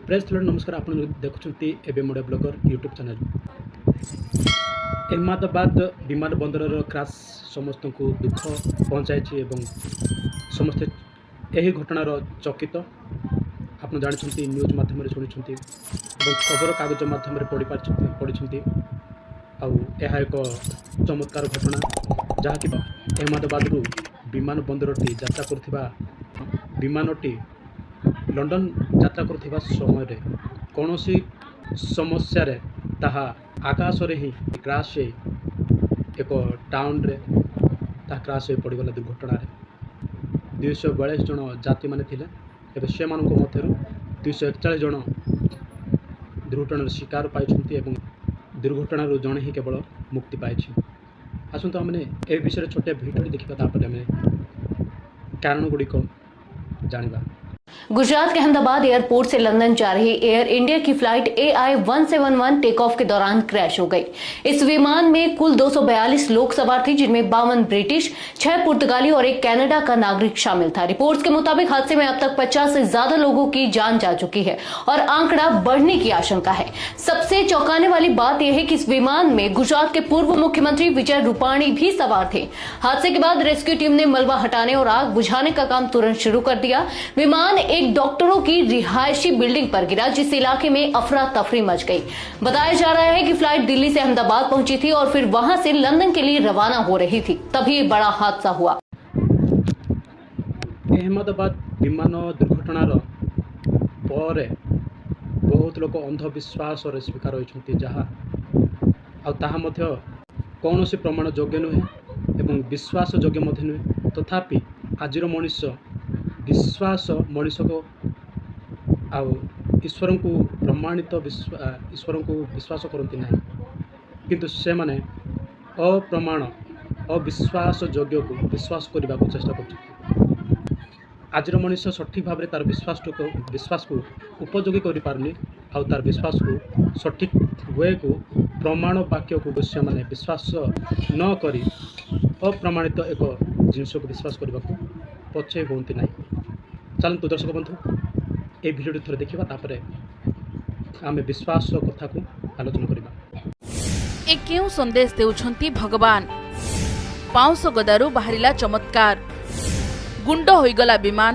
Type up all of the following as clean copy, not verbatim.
Press ନମସ୍କାର, ଆପଣ ଦେଖୁଛନ୍ତି ଏବେ ମୋଡ଼ିଆ ବ୍ଲଗର ୟୁଟ୍ୟୁବ୍ ଚ୍ୟାନେଲ୍। ଅହମ୍ମଦାବାଦ ବିମାନ ବନ୍ଦରର କ୍ରାସ୍ ସମସ୍ତଙ୍କୁ ଦୁଃଖ ପହଞ୍ଚାଇଛି ଏବଂ ସମସ୍ତେ ଏହି ଘଟଣାର ଚକିତ। ଆପଣ ଜାଣିଛନ୍ତି, ନ୍ୟୁଜ୍ ମାଧ୍ୟମରେ ଶୁଣିଛନ୍ତି ଏବଂ ଖବରକାଗଜ ମାଧ୍ୟମରେ ପଢ଼ିପାରିଛନ୍ତି, ପଢ଼ିଛନ୍ତି। ଆଉ ଏହା ଏକ ଚମତ୍କାର ଘଟଣା, ଯାହାକି ଅହମ୍ମଦାବାଦରୁ ବିମାନ ବନ୍ଦରଟି ଯାତ୍ରା କରୁଥିବା ବିମାନଟି ଲଣ୍ଡନ ଯାତ୍ରା କରୁଥିବା ସମୟରେ କୌଣସି ସମସ୍ୟାରେ ତାହା ଆକାଶରେ ହିଁ କ୍ରାସ୍ ହୋଇ ଏକ ଟାଉନରେ ତାହା କ୍ରାସ୍ ହୋଇ ପଡ଼ିଗଲା। ଦୁର୍ଘଟଣାରେ 242 ଜଣ ଯାତ୍ରୀମାନେ ଥିଲେ। ଏବେ ସେମାନଙ୍କ ମଧ୍ୟରୁ 241 ଜଣ ଦୁର୍ଘଟଣାର ଶିକାର ପାଇଛନ୍ତି ଏବଂ ଦୁର୍ଘଟଣାରୁ ଜଣେ ହିଁ କେବଳ ମୁକ୍ତି ପାଇଛି। ଆସନ୍ତୁ, ଆମେ ଏ ବିଷୟରେ ଛୋଟିଆ ଭିଡ଼ିଓଟି ଦେଖିବା, ତାପରେ ଆମେ କାରଣ ଗୁଡ଼ିକ ଜାଣିବା। गुजरात के अहमदाबाद एयरपोर्ट से लंदन जा रही एयर इंडिया की फ्लाइट AI 171 take off के दौरान क्रैश हो गई। इस विमान में कुल 242 लोग सवार थे, जिनमें 52 ब्रिटिश, 6 पुर्तगाली और एक कनाडा का नागरिक शामिल था। रिपोर्ट्स के मुताबिक हादसे में अब तक 50 से ज्यादा लोगों की जान जा चुकी है और आंकड़ा बढ़ने की आशंका है। सबसे चौंकाने वाली बात यह है कि इस विमान में गुजरात के पूर्व मुख्यमंत्री विजय रूपाणी भी सवार थे। हादसे के बाद रेस्क्यू टीम ने मलबा हटाने और आग बुझाने का काम तुरंत शुरू कर दिया। विमान एक डॉक्टरों की रिहायशी बिल्डिंग पर गिरा, जिससे इलाके में अफरा तफरी मच गई। बताया जा रहा है कि फ्लाइट दिल्ली से अहमदाबाद पहुंची थी और फिर वहां से लंदन के लिए रवाना हो रही थी, तभी ये बड़ा हादसा हुआ। ଅହମ୍ମଦାବାଦ ବିମାନ ଦୁର୍ଘଟଣାର ପରେ ବହୁତ ଲୋକ ଅନ୍ଧବିଶ୍ୱାସର ଶିକାର ହୋଇଛନ୍ତି, ଯାହା ଆଉ ତାହା ମଧ୍ୟ କୌଣସି ପ୍ରମାଣ ଯୋଗ୍ୟ ନୁହେଁ ଏବଂ ବିଶ୍ୱାସ ଯୋଗ୍ୟ ମଧ୍ୟ ନୁହେଁ। ତଥାପି ଆଜିର ମଣିଷ ବିଶ୍ୱାସ ମଣିଷକୁ ଆଉ ଈଶ୍ୱରଙ୍କୁ ପ୍ରମାଣିତ ଈଶ୍ୱରଙ୍କୁ ବିଶ୍ୱାସ କରନ୍ତି ନାହିଁ, କିନ୍ତୁ ସେମାନେ ଅପ୍ରମାଣ ଅବିଶ୍ୱାସ ଯୋଗ୍ୟକୁ ବିଶ୍ୱାସ କରିବାକୁ ଚେଷ୍ଟା କରୁଛନ୍ତି। ଆଜିର ମଣିଷ ସଠିକ୍ ଭାବରେ ତା'ର ବିଶ୍ୱାସକୁ ଉପଯୋଗୀ କରିପାରୁନି ଆଉ ତା'ର ବିଶ୍ୱାସକୁ ସଠିକ୍ ୱେକୁ, ପ୍ରମାଣ ବାକ୍ୟକୁ ସେମାନେ ବିଶ୍ୱାସ ନ କରି ଅପ୍ରମାଣିତ ଏକ ଜିନିଷକୁ ବିଶ୍ୱାସ କରିବାକୁ ପଛେଇ ହୁଅନ୍ତି ନାହିଁ। ଚାଲନ୍ତୁ ଦର୍ଶକ ବନ୍ଧୁ, ଏଇ ଭିଡ଼ିଓଟି ଥରେ ଦେଖିବା, ତାପରେ ଆମେ ବିଶ୍ୱାସ କଥାକୁ ଆଲୋଚନା କରିବା। ଏ କେଉଁ ସନ୍ଦେଶ ଦେଉଛନ୍ତି ଭଗବାନ? ପାଉଁଶ ଗଦାରୁ ବାହାରିଲା ଚମତ୍କାର, ଗୁଣ୍ଡ ହୋଇଗଲା ବିମାନ,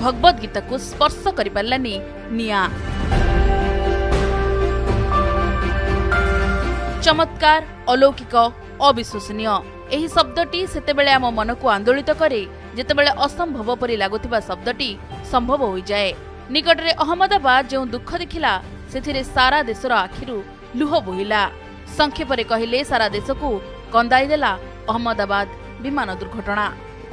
ଭଗବତ ଗୀତାକୁ ସ୍ପର୍ଶ କରିପାରିଲାନି ନିଆଁ। ଚମତ୍କାର, ଅଲୌକିକ, ଅବିଶ୍ୱସନୀୟ, ଏହି ଶବ୍ଦଟି ସେତେବେଳେ ଆମ ମନକୁ ଆନ୍ଦୋଳିତ କରେ, ଯେତେବେଳେ ଅସମ୍ଭବ ପରି ଲାଗୁଥିବା ଶବ୍ଦଟି ସମ୍ଭବ ହୋଇଯାଏ। ନିକଟରେ ଅହମ୍ମଦାବାଦ ଯେଉଁ ଦୁଃଖ ଦେଖିଲା, ସେଥିରେ ସାରା ଦେଶର ଆଖିରୁ ଲୁହ ବୋହିଲା। ସଂକ୍ଷେପରେ କହିଲେ, ସାରା ଦେଶକୁ କନ୍ଦାଇଦେଲା ଅହମ୍ମଦାବାଦ ବିମାନ ଦୁର୍ଘଟଣା।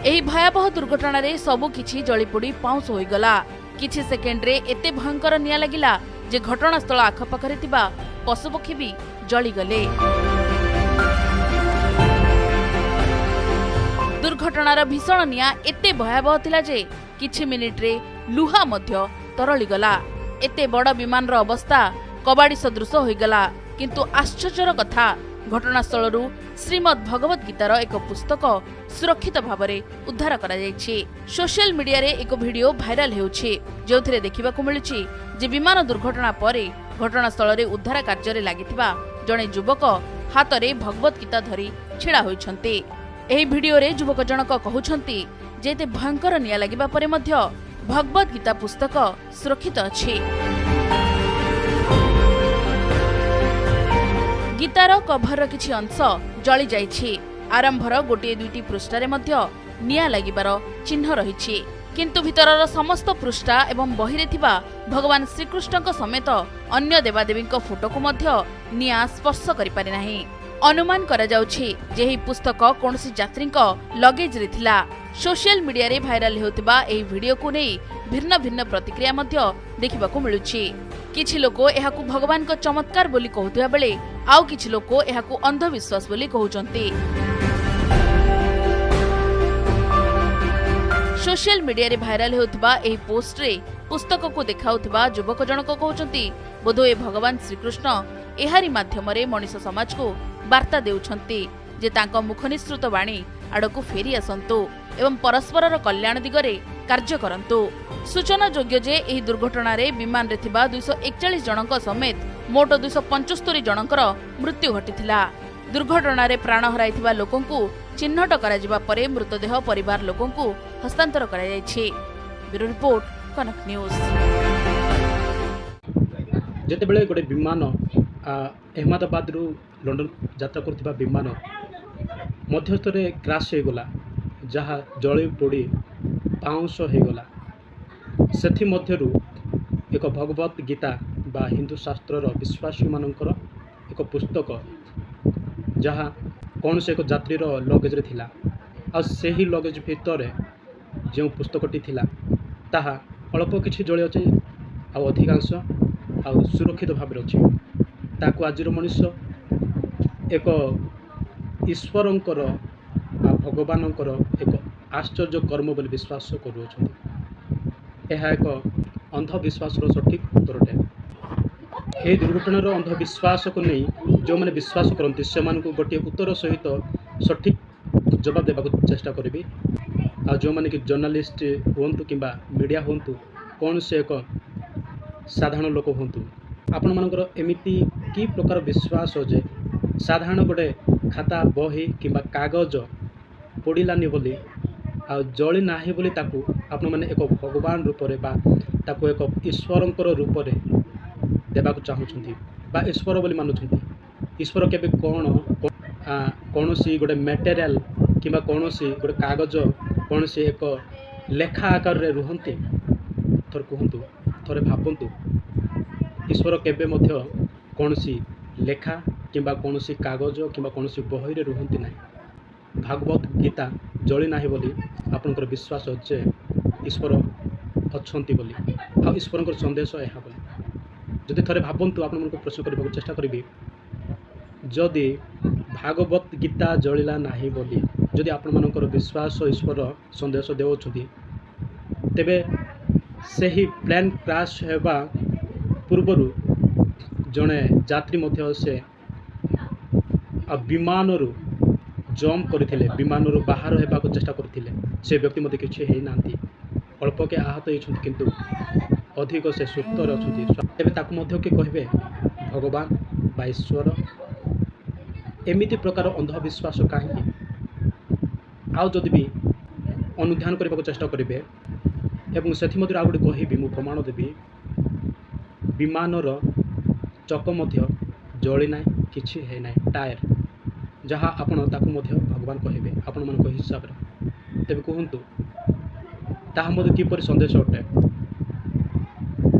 ଏହି ଭୟାବହ ଦୁର୍ଘଟଣାରେ ସବୁକିଛି ଜଳିପୋଡ଼ି ପାଉଁଶ ହୋଇଗଲା। କିଛି ସେକେଣ୍ଡରେ ଏତେ ଭୟଙ୍କର ନିଆଁ ଲାଗିଲା ଯେ ଘଟଣାସ୍ଥଳ ଆଖପାଖରେ ଥିବା ପଶୁପକ୍ଷୀ ବି ଜଳିଗଲେ। ଦୁର୍ଘଟଣାର ଭୀଷଣ ନିଆଁ ଏତେ ଭୟାବହ ଥିଲା ଯେ କିଛି ମିନିଟ୍ରେ ଲୁହା ମଧ୍ୟ ତରଳିଗଲା। ଏତେ ବଡ଼ ବିମାନର ଅବସ୍ଥା କବାଡ଼ି ସଦୃଶ ହୋଇଗଲା। କିନ୍ତୁ ଆଶ୍ଚର୍ଯ୍ୟର କଥା, ଘଟଣାସ୍ଥଳରୁ ଶ୍ରୀମଦ୍ ଭଗବତ ଗୀତାର ଏକ ପୁସ୍ତକ ସୁରକ୍ଷିତ ଭାବରେ ଉଦ୍ଧାର କରାଯାଇଛି। ସୋସିଆଲ ମିଡିଆରେ ଏକ ଭିଡିଓ ଭାଇରାଲ ହେଉଛି, ଯେଉଁଥିରେ ଦେଖିବାକୁ ମିଳୁଛି ଯେ ବିମାନ ଦୁର୍ଘଟଣା ପରେ ଘଟଣାସ୍ଥଳରେ ଉଦ୍ଧାର କାର୍ଯ୍ୟରେ ଲାଗିଥିବା ଜଣେ ଯୁବକ ହାତରେ ଭଗବତ ଗୀତା ଧରି ଛିଡ଼ା ହୋଇଛନ୍ତି। ଏହି ଭିଡିଓରେ ଯୁବକ ଜଣକ କହୁଛନ୍ତି ଯେ ଏତେ ଭୟଙ୍କର ନିଆଁ ଲାଗିବା ପରେ ମଧ୍ୟ ଭଗବତ ଗୀତା ପୁସ୍ତକ ସୁରକ୍ଷିତ ଅଛି। ଗୀତାର କଭରର କିଛି ଅଂଶ ଜଳିଯାଇଛି। ଆରମ୍ଭର ଗୋଟିଏ ଦୁଇଟି ପୃଷ୍ଠାରେ ମଧ୍ୟ ନିଆଁ ଲାଗିବାର ଚିହ୍ନ ରହିଛି। କିନ୍ତୁ ଭିତରର ସମସ୍ତ ପୃଷ୍ଠା ଏବଂ ବହିରେ ଥିବା ଭଗବାନ ଶ୍ରୀକୃଷ୍ଣଙ୍କ ସମେତ ଅନ୍ୟ ଦେବାଦେବୀଙ୍କ ଫଟୋକୁ ମଧ୍ୟ ନିଆଁ ସ୍ପର୍ଶ କରିପାରି ନାହିଁ। ଅନୁମାନ କରାଯାଉଛି ଯେ ଏହି ପୁସ୍ତକ କୌଣସି ଯାତ୍ରୀଙ୍କ ଲଗେଜରେ ଥିଲା। ସୋସିଆଲ ମିଡିଆରେ ଭାଇରାଲ ହେଉଥିବା ଏହି ଭିଡିଓକୁ ନେଇ ଭିନ୍ନ ଭିନ୍ନ ପ୍ରତିକ୍ରିୟା ମଧ୍ୟ ଦେଖିବାକୁ ମିଳୁଛି। କିଛି ଲୋକ ଏହାକୁ ଭଗବାନଙ୍କ ଚମତ୍କାର ବୋଲି କହୁଥିବା ବେଳେ ଆଉ କିଛି ଲୋକ ଏହାକୁ ଅନ୍ଧବିଶ୍ୱାସ ବୋଲି କହୁଛନ୍ତି। ସୋସିଆଲ ମିଡିଆରେ ଭାଇରାଲ ହେଉଥିବା ଏହି ପୋଷ୍ଟରେ ପୁସ୍ତକକୁ ଦେଖାଉଥିବା ଯୁବକ ଜଣକ କହୁଛନ୍ତି, ବୋଧହୁଏ ଭଗବାନ ଶ୍ରୀକୃଷ୍ଣ ଏହାରି ମାଧ୍ୟମରେ ମଣିଷ ସମାଜକୁ ବାର୍ତ୍ତା ଦେଉଛନ୍ତି ଯେ ତାଙ୍କ ମୁଖନିସୃତ ବାଣୀ ଆଡ଼କୁ ଫେରି ଆସନ୍ତୁ ଏବଂ ପରସ୍ପରର କଲ୍ୟାଣ ଦିଗରେ କାର୍ଯ୍ୟ କରନ୍ତୁ। ସୂଚନାଯୋଗ୍ୟ ଯେ ଏହି ଦୁର୍ଘଟଣାରେ ବିମାନରେ ଥିବା 241 ଜଣଙ୍କ ସମେତ ମୋଟ 275 ଜଣଙ୍କର ମୃତ୍ୟୁ ଘଟିଥିଲା। ଦୁର୍ଘଟଣାରେ ପ୍ରାଣ ହରାଇଥିବା ଲୋକଙ୍କୁ ଚିହ୍ନଟ କରାଯିବା ପରେ ମୃତଦେହ ପରିବାର ଲୋକଙ୍କୁ ହସ୍ତାନ୍ତର କରାଯାଇଛି। Bureau report, Kanak news. ଯେତେବେଳେ ଗୋଟେ ବିମାନ ଅହମ୍ମଦାବାଦରୁ ଲଣ୍ଡନ ଯାତ୍ରା କରୁଥିବା ବିମାନ ମଧ୍ୟସ୍ଥରେ କ୍ରାସ୍ ହୋଇଗଲା, ଯାହା ଜଳି ପୋଡ଼ି ପାଉଁଶ ହୋଇଗଲା, ସେଥିମଧ୍ୟରୁ ଏକ ଭଗବତ ଗୀତା ବା ହିନ୍ଦୁ ଶାସ୍ତ୍ରର ବିଶ୍ୱାସୀମାନଙ୍କର ଏକ ପୁସ୍ତକ, ଯାହା କୌଣସି ଏକ ଯାତ୍ରୀର ଲଗେଜରେ ଥିଲା, ଆଉ ସେହି ଲଗେଜ ଭିତରେ ଯେଉଁ ପୁସ୍ତକଟି ଥିଲା ତାହା ଅଳ୍ପ କିଛି ଜଳି ଅଛି, ଆଉ ଅଧିକାଂଶ ଆଉ ସୁରକ୍ଷିତ ଭାବରେ ଅଛି। ତାକୁ ଆଜିର ମଣିଷ ଏକ ଈଶ୍ୱରଙ୍କର ବା ଭଗବାନଙ୍କର ଏକ ଆଶ୍ଚର୍ଯ୍ୟ କର୍ମ ବୋଲି ବିଶ୍ୱାସ କରୁଅଛନ୍ତି। ଏହା ଏକ ଅନ୍ଧବିଶ୍ୱାସର ସଠିକ୍ ଉତ୍ତରଟେ। ଏହି ଦୁର୍ଘଟଣାର ଅନ୍ଧବିଶ୍ୱାସକୁ ନେଇ ଯେଉଁମାନେ ବିଶ୍ୱାସ କରନ୍ତି ସେମାନଙ୍କୁ ଗୋଟିଏ ଉତ୍ତର ସହିତ ସଠିକ୍ ଜବାବ ଦେବାକୁ ଚେଷ୍ଟା କରିବି। ଆଉ ଯେଉଁମାନେ କି ଜର୍ଣ୍ଣାଲିଷ୍ଟ ହୁଅନ୍ତୁ କିମ୍ବା ମିଡ଼ିଆ ହୁଅନ୍ତୁ, କୌଣସି ଏକ ସାଧାରଣ ଲୋକ ହୁଅନ୍ତୁ, ଆପଣମାନଙ୍କର ଏମିତି କି ପ୍ରକାର ବିଶ୍ୱାସ ଯେ ସାଧାରଣ ଗୋଟେ ଖାତା ବହି କିମ୍ବା କାଗଜ ପୋଡ଼ିଲାନି ବୋଲି ଆଉ ଜଳି ନାହିଁ ବୋଲି ତାକୁ ଆପଣମାନେ ଏକ ଭଗବାନ ରୂପରେ ବା ତାକୁ ଏକ ଈଶ୍ୱରଙ୍କର ରୂପରେ ଦେବାକୁ ଚାହୁଁଛନ୍ତି ବା ଈଶ୍ୱର ବୋଲି ମାନୁଛନ୍ତି? ଈଶ୍ୱର କେବେ କ'ଣ କୌଣସି ଗୋଟେ ମେଟେରିଆଲ୍ କିମ୍ବା କୌଣସି ଗୋଟେ କାଗଜ, କୌଣସି ଏକ ଲେଖା ଆକାରରେ ରୁହନ୍ତି? ଥରେ କୁହନ୍ତୁ, ଥରେ ଭାବନ୍ତୁ। ଈଶ୍ୱର କେବେ ମଧ୍ୟ କୌଣସି ଲେଖା କିମ୍ବା କୌଣସି କାଗଜ କିମ୍ବା କୌଣସି ବହିରେ ରୁହନ୍ତି ନାହିଁ। ଭାଗବତ ଗୀତା ଜଳି ନାହିଁ ବୋଲି ଆପଣଙ୍କର ବିଶ୍ୱାସ ଯେ ଈଶ୍ୱର ଅଛନ୍ତି ବୋଲି, ଆଉ ଈଶ୍ୱରଙ୍କର ସନ୍ଦେଶ ଏହା ବୋଲି। ଯଦି ଥରେ ଭାବନ୍ତୁ, ଆପଣମାନଙ୍କୁ ପ୍ରଶ୍ନ କରିବାକୁ ଚେଷ୍ଟା କରିବି, ଯଦି ଭାଗବତ ଗୀତା ଜଳିଲା ନାହିଁ ବୋଲି ଯଦି ଆପଣମାନଙ୍କର ବିଶ୍ୱାସ ଈଶ୍ୱର ସନ୍ଦେଶ ଦେଉଛନ୍ତି, ତେବେ ସେହି ପ୍ଲେନ୍ କ୍ରାସ୍ ହେବା ପୂର୍ବରୁ ଜଣେ ଯାତ୍ରୀ ମଧ୍ୟ ସେ ବିମାନରୁ ଜମ୍ପ କରିଥିଲେ, ବିମାନରୁ ବାହାର ହେବାକୁ ଚେଷ୍ଟା କରିଥିଲେ। ସେ ବ୍ୟକ୍ତି ମଧ୍ୟ କିଛି ହେଇନାହାନ୍ତି, ଅଳ୍ପକେ ଆହତ ହେଇଛନ୍ତି, କିନ୍ତୁ ଅଧିକ ସେ ସୁସ୍ଥରେ ଅଛନ୍ତି। ତେବେ ତାକୁ ମଧ୍ୟ କିଏ କହିବେ ଭଗବାନ ବା ଈଶ୍ୱର? ଏମିତି ପ୍ରକାର ଅନ୍ଧବିଶ୍ୱାସ କାହିଁକି? ଆଉ ଯଦି ବି ଅନୁଧ୍ୟାନ କରିବାକୁ ଚେଷ୍ଟା କରିବେ, ଏବଂ ସେଥିମଧ୍ୟରୁ ଆଉ ଗୋଟେ କହିବି, ମୁଁ ପ୍ରମାଣ ଦେବି, ବିମାନର ଚକ ମଧ୍ୟ ଜଳି ନାହିଁ, କିଛି ହେଇନାହିଁ, ଟାୟାର ଯାହା, ଆପଣ ତାକୁ ମଧ୍ୟ ଭଗବାନ କହିବେ ଆପଣମାନଙ୍କ ହିସାବରେ। ତେବେ କୁହନ୍ତୁ, ତାହା ମଧ୍ୟ କିପରି ସନ୍ଦେଶ ଅଟେ?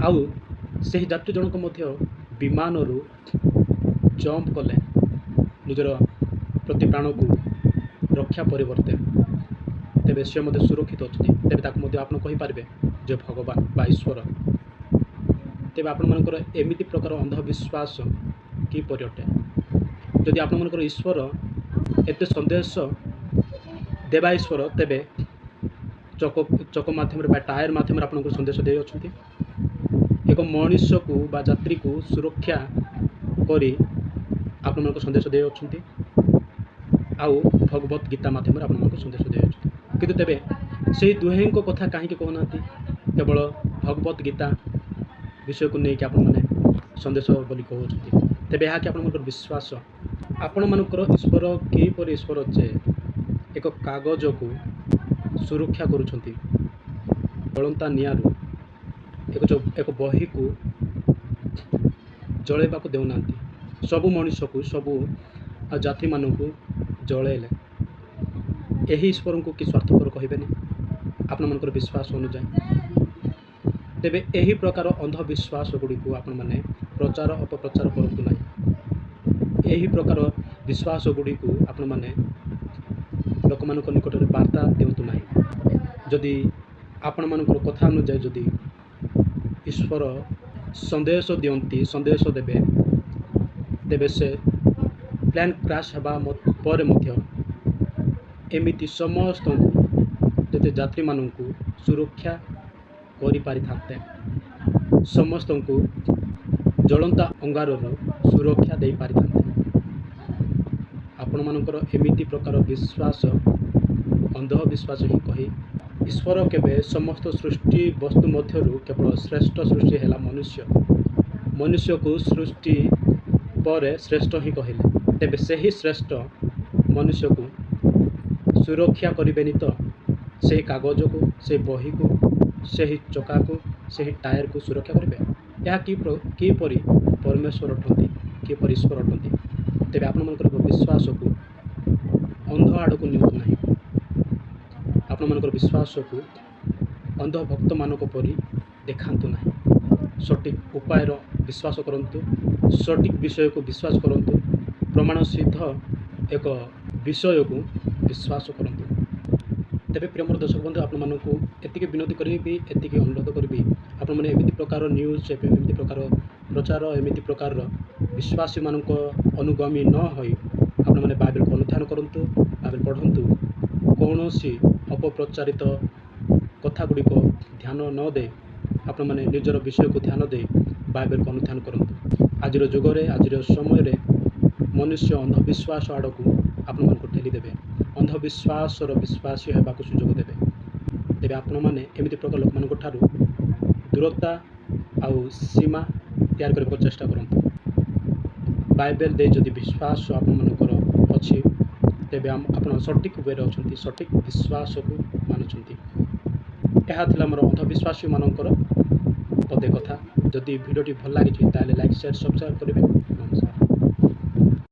ଆଉ ସେହି ଯାତ୍ରୀ ଜଣକ ମଧ୍ୟ ବିମାନରୁ ଜମ୍ପ କଲେ ନିଜର ପ୍ରତି ପ୍ରାଣକୁ ରକ୍ଷା ପରିବର୍ତ୍ତେ, ତେବେ ସେ ମଧ୍ୟ ସୁରକ୍ଷିତ ଅଛନ୍ତି। ତେବେ ତାକୁ ମଧ୍ୟ ଆପଣ କହିପାରିବେ ଯେ ଭଗବାନ ବା ଈଶ୍ୱର। ତେବେ ଆପଣମାନଙ୍କର ଏମିତି ପ୍ରକାର ଅନ୍ଧବିଶ୍ୱାସ କିପରି ଅଟେ? ଯଦି ଆପଣମାନଙ୍କର ଈଶ୍ୱର ଏତେ ସନ୍ଦେଶ ଦେବା ଈଶ୍ୱର, ତେବେ ଚକ ମାଧ୍ୟମରେ ବା ଟାୟାର ମାଧ୍ୟମରେ ଆପଣଙ୍କୁ ସନ୍ଦେଶ ଦେଇଅଛନ୍ତି, ଏକ ମଣିଷକୁ ବା ଯାତ୍ରୀକୁ ସୁରକ୍ଷା କରି ଆପଣମାନଙ୍କୁ ସନ୍ଦେଶ ଦେଇଅଛନ୍ତି, ଆଉ ଭଗବତ ଗୀତା ମାଧ୍ୟମରେ ଆପଣମାନଙ୍କୁ ସନ୍ଦେଶ ଦେଇଅଛନ୍ତି। କିନ୍ତୁ ତେବେ ସେଇ ଦୁହେଁଙ୍କ କଥା କାହିଁକି କହୁନାହାନ୍ତି? କେବଳ ଭଗବତ ଗୀତା ବିଷୟକୁ ନେଇକି ଆପଣମାନେ ସନ୍ଦେଶ ବୋଲି କହୁଛନ୍ତି। ତେବେ ଏହା କି ଆପଣମାନଙ୍କର ବିଶ୍ୱାସ? ଆପଣମାନଙ୍କର ଈଶ୍ୱର କିପରି ଈଶ୍ୱର ଯେ ଏକ କାଗଜକୁ ସୁରକ୍ଷା କରୁଛନ୍ତି ଜଳନ୍ତା ନିଆଁରୁ, ଏକ ବହିକୁ ଜଳାଇବାକୁ ଦେଉନାହାନ୍ତି? ସବୁ ମଣିଷକୁ, ସବୁ ଯାତ୍ରୀମାନଙ୍କୁ ଜଳାଇଲେ। ଏହି ଈଶ୍ୱରଙ୍କୁ କି ସ୍ୱାର୍ଥପର କହିବେନି ଆପଣମାନଙ୍କର ବିଶ୍ୱାସ ଅନୁଯାୟୀ? ତେବେ ଏହି ପ୍ରକାର ଅନ୍ଧବିଶ୍ୱାସ ଗୁଡ଼ିକୁ ଆପଣମାନେ ପ୍ରଚାର ଅପପ୍ରଚାର କରନ୍ତୁ ନାହିଁ। ଏହି ପ୍ରକାର ବିଶ୍ୱାସ ଗୁଡ଼ିକୁ ଆପଣମାନେ ଲୋକମାନଙ୍କ ନିକଟରେ ବାର୍ତ୍ତା ଦିଅନ୍ତୁ ନାହିଁ। ଯଦି ଆପଣମାନଙ୍କର କଥା ଅନୁଯାୟୀ ଯଦି ଈଶ୍ୱର ସନ୍ଦେଶ ଦିଅନ୍ତି, ସନ୍ଦେଶ ଦେବେ, ତେବେ ସେ ପ୍ଲେନ୍ କ୍ରାସ୍ ହେବା ପରେ ମଧ୍ୟ ଏମିତି ସମସ୍ତଙ୍କୁ, ଯେତେ ଯାତ୍ରୀମାନଙ୍କୁ ସୁରକ୍ଷା କରିପାରିଥାନ୍ତେ, ସମସ୍ତଙ୍କୁ ଜଳନ୍ତା ଅଙ୍ଗାରରୁ ସୁରକ୍ଷା ଦେଇପାରିଥାନ୍ତେ। ଆପଣମାନଙ୍କର ଏମିତି ପ୍ରକାର ବିଶ୍ୱାସ ଅନ୍ଧବିଶ୍ୱାସ ହିଁ କହି ଈଶ୍ୱର କେବେ ସମସ୍ତ ସୃଷ୍ଟି ବସ୍ତୁ ମଧ୍ୟରୁ କେବଳ ଶ୍ରେଷ୍ଠ ସୃଷ୍ଟି ହେଲା ମନୁଷ୍ୟ। ମନୁଷ୍ୟକୁ ସୃଷ୍ଟି ପରେ ଶ୍ରେଷ୍ଠ ହିଁ କହିଲେ। ତେବେ ସେହି ଶ୍ରେଷ୍ଠ ମନୁଷ୍ୟକୁ ସୁରକ୍ଷା କରିବେନି ତ ସେହି କାଗଜକୁ, ସେହି ବହିକୁ, ସେହି ଚକାକୁ, ସେହି ଟାୟାରକୁ ସୁରକ୍ଷା କରିବେ? ଏହା କିପରି ପରମେଶ୍ୱର ଅଟନ୍ତି, କିପରି ଈଶ୍ୱର ଅଟନ୍ତି? ତେବେ ଆପଣମାନଙ୍କର ବିଶ୍ୱାସକୁ ଅନ୍ଧ ଆଡ଼କୁ ନିଅନ୍ତୁ ନାହିଁ। ଆପଣମାନଙ୍କର ବିଶ୍ୱାସକୁ ଅନ୍ଧ ଭକ୍ତମାନଙ୍କ ପରି ଦେଖାନ୍ତୁ ନାହିଁ। ସଠିକ୍ ଉପାୟର ବିଶ୍ୱାସ କରନ୍ତୁ, ସଠିକ୍ ବିଷୟକୁ ବିଶ୍ୱାସ କରନ୍ତୁ, ପ୍ରମାଣ ସିଦ୍ଧ ଏକ ବିଷୟକୁ ବିଶ୍ୱାସ କରନ୍ତୁ। ତେବେ ପ୍ରିୟ ମୋର ଦର୍ଶକ ବନ୍ଧୁ, ଆପଣମାନଙ୍କୁ ଏତିକି ବିନତି କରିବି, ଏତିକି ଅନୁରୋଧ କରିବି, ଆପଣମାନେ ଏମିତି ପ୍ରକାର ନ୍ୟୁଜ୍, ଏମିତି ପ୍ରକାର ପ୍ରଚାର, ଏମିତି ପ୍ରକାରର ବିଶ୍ୱାସୀମାନଙ୍କ ଅନୁଗାମୀ ନ ହୋଇ ଆପଣମାନେ ବାଇବେଲକୁ ଅନୁଧ୍ୟାନ କରନ୍ତୁ, ବାଇବେଲ ପଢ଼ନ୍ତୁ। କୌଣସି ଅପପ୍ରଚାରିତ କଥା ଗୁଡ଼ିକ ଧ୍ୟାନ ନ ଦେଇ ଆପଣମାନେ ନିଜର ବିଷୟକୁ ଧ୍ୟାନ ଦେଇ ବାଇବେଲକୁ ଅନୁଧ୍ୟାନ କରନ୍ତୁ। ଆଜିର ଯୁଗରେ, ଆଜିର ସମୟରେ ମନୁଷ୍ୟ ଅନ୍ଧବିଶ୍ୱାସ ଆଡ଼କୁ ଆପଣମାନଙ୍କୁ ଠେଲିଦେବେ, ଅନ୍ଧବିଶ୍ୱାସର ବିଶ୍ୱାସୀ ହେବାକୁ ସୁଯୋଗ ଦେବେ। ତେବେ ଆପଣମାନେ ଏମିତି ପ୍ରକାର ଲୋକମାନଙ୍କ ଠାରୁ ଦୂରତା ଆଉ ସୀମା ତିଆରି କରିବାକୁ ଚେଷ୍ଟା କରନ୍ତୁ। ବାଇବେଲ ଦେଇ ଯଦି ବିଶ୍ୱାସ ଆପଣମାନଙ୍କର ଅଛି, ତେବେ ଆପଣ ସଠିକ୍ ୱେରେ ଅଛନ୍ତି, ସଠିକ୍ ବିଶ୍ୱାସକୁ ମାନୁଛନ୍ତି। ଏହା ଥିଲା ମୋର ଅନ୍ଧବିଶ୍ୱାସୀମାନଙ୍କର ପଦେ କଥା। ଯଦି ଭିଡ଼ିଓଟି ଭଲ ଲାଗିଛି, ତାହେଲେ ଲାଇକ୍, ସେୟାର, ସବସ୍କ୍ରାଇବ୍ କରିବେ।